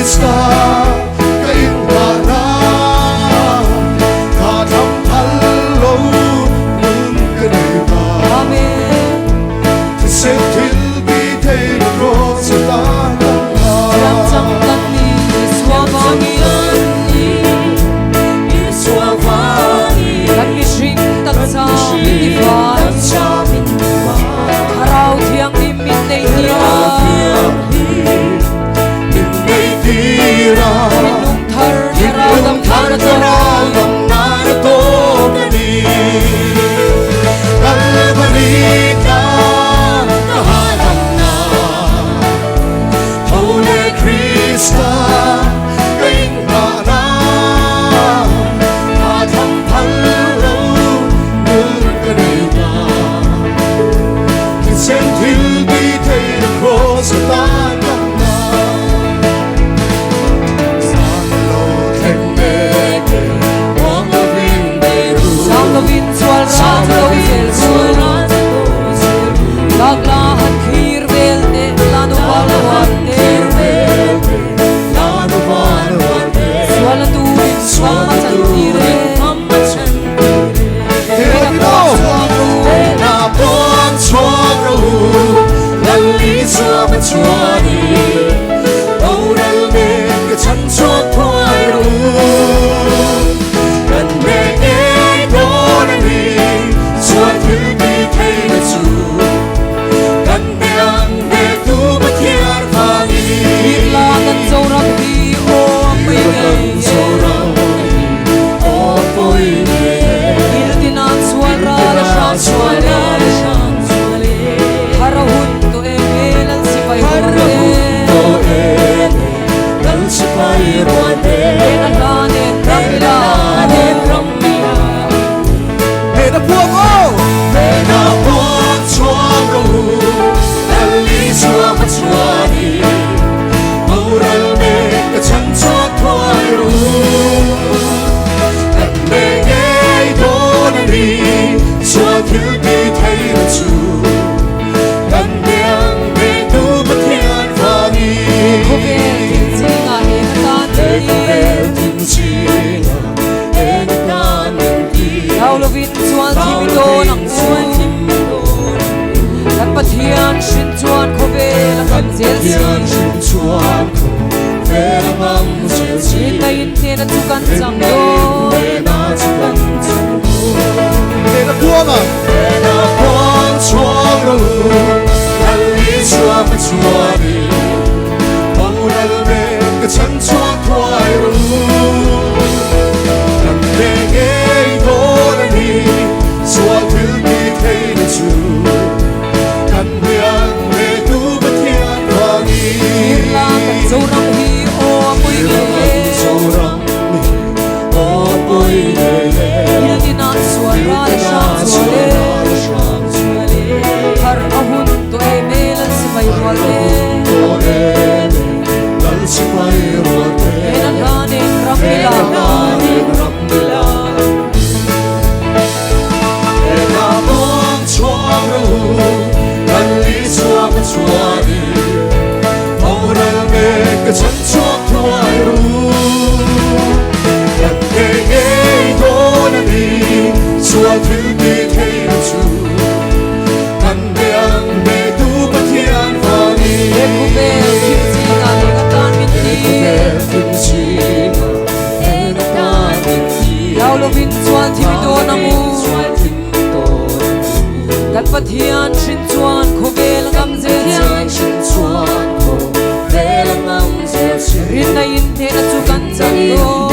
Krista ka inngahna Tha tham phal lo nun ka nei ta Amen. Thisen thil ti thei na kraws a tan kan na Thiam chang kan ni Isua vangin Isua vangin Kan mihring taksa min tifai Thlarau Thianghlim min nei tir a Min nei tir a Thinlung thar thlarau dam nan a Thlarau tawk dam nan a tawk a ni Kalvari tlang ka hahdamna Tho leh Krista ka inngahna Tha tham phal lo nun ka nei ta Thisen thil ti thei na kraws a tan dam na Zan lo thleng mek e muang lovin bei ru Zam lovin sual ral do zel ru Lak la han thlir vel te lanu val huan te Lanu val huan te Sual a turin sual ma chan tir e Tira Na puan chhuak ro Lal Isua ma chuani Boral mek ka chan chhuak thuai ro Kan me ngei dawn a ni Sual thil ti thei na chu Kan me ang me tu Pathian vangin Thlir la kan Zoram hi aw a pui ngei e Aw pui ngei e Thil tina sual ral a hram sual e Har a hun tawh em e Lal sipai rual Har a hun tawh em e Lal sipai rual e Hena hla nen ram ila Hena puang aw Hena puang chhuak ro Lal Isua Pathiani Boral mek ka chan chhuak thuai ro Kan me ngei dawn a ni Sual thil ti thei na chu Kan me ang me tu Pathian vangin Khawvel thim zingah eng atan He min ti khawvel thim zingah eng atan min ti Hlau lovin chuan thim i dawn ang chu Kan Pathian hrin chuan khawvel a ngam zel si Pathian hrin chuan khawvel a ngam zel si Rinna in hnena chu kan chang dawn Hnena chu kan chang dawn Hnena puanga Hnena puang chhuak ro Lal Isua Pathiani Boral mek ka chan chhuak thuai ro Kan me ngei dawn a ni Sual thil ti thei na chu Kan me ang me tu Pathian vangin Thlir la kan Zoram hi aw a pui ngei e Zoram hi aw a pui ngei e Thil tinah sual ral a hram sual e Har a hun tawh em e Lal sipai rual te Tawh em e Lal sipai rual te Hena hla nen ram ila Hena hla nen ram ila Hena puang chhuak ro Lal Isua Pathiani Boral mek ka chan chhuak thuai ro Kan me ngei dawn a ni Sual thil ti thei na chu Kan me ang me tu Pathian vangin He khawvel thim zingah eng atan min He ti khawvel thim zingah eng atan min ti Hlau lovin chuan thim i dawn ang u Kan Pathian hrin chuan khawvel a ngam zel si Rinna in hnena chu kan chang dawn.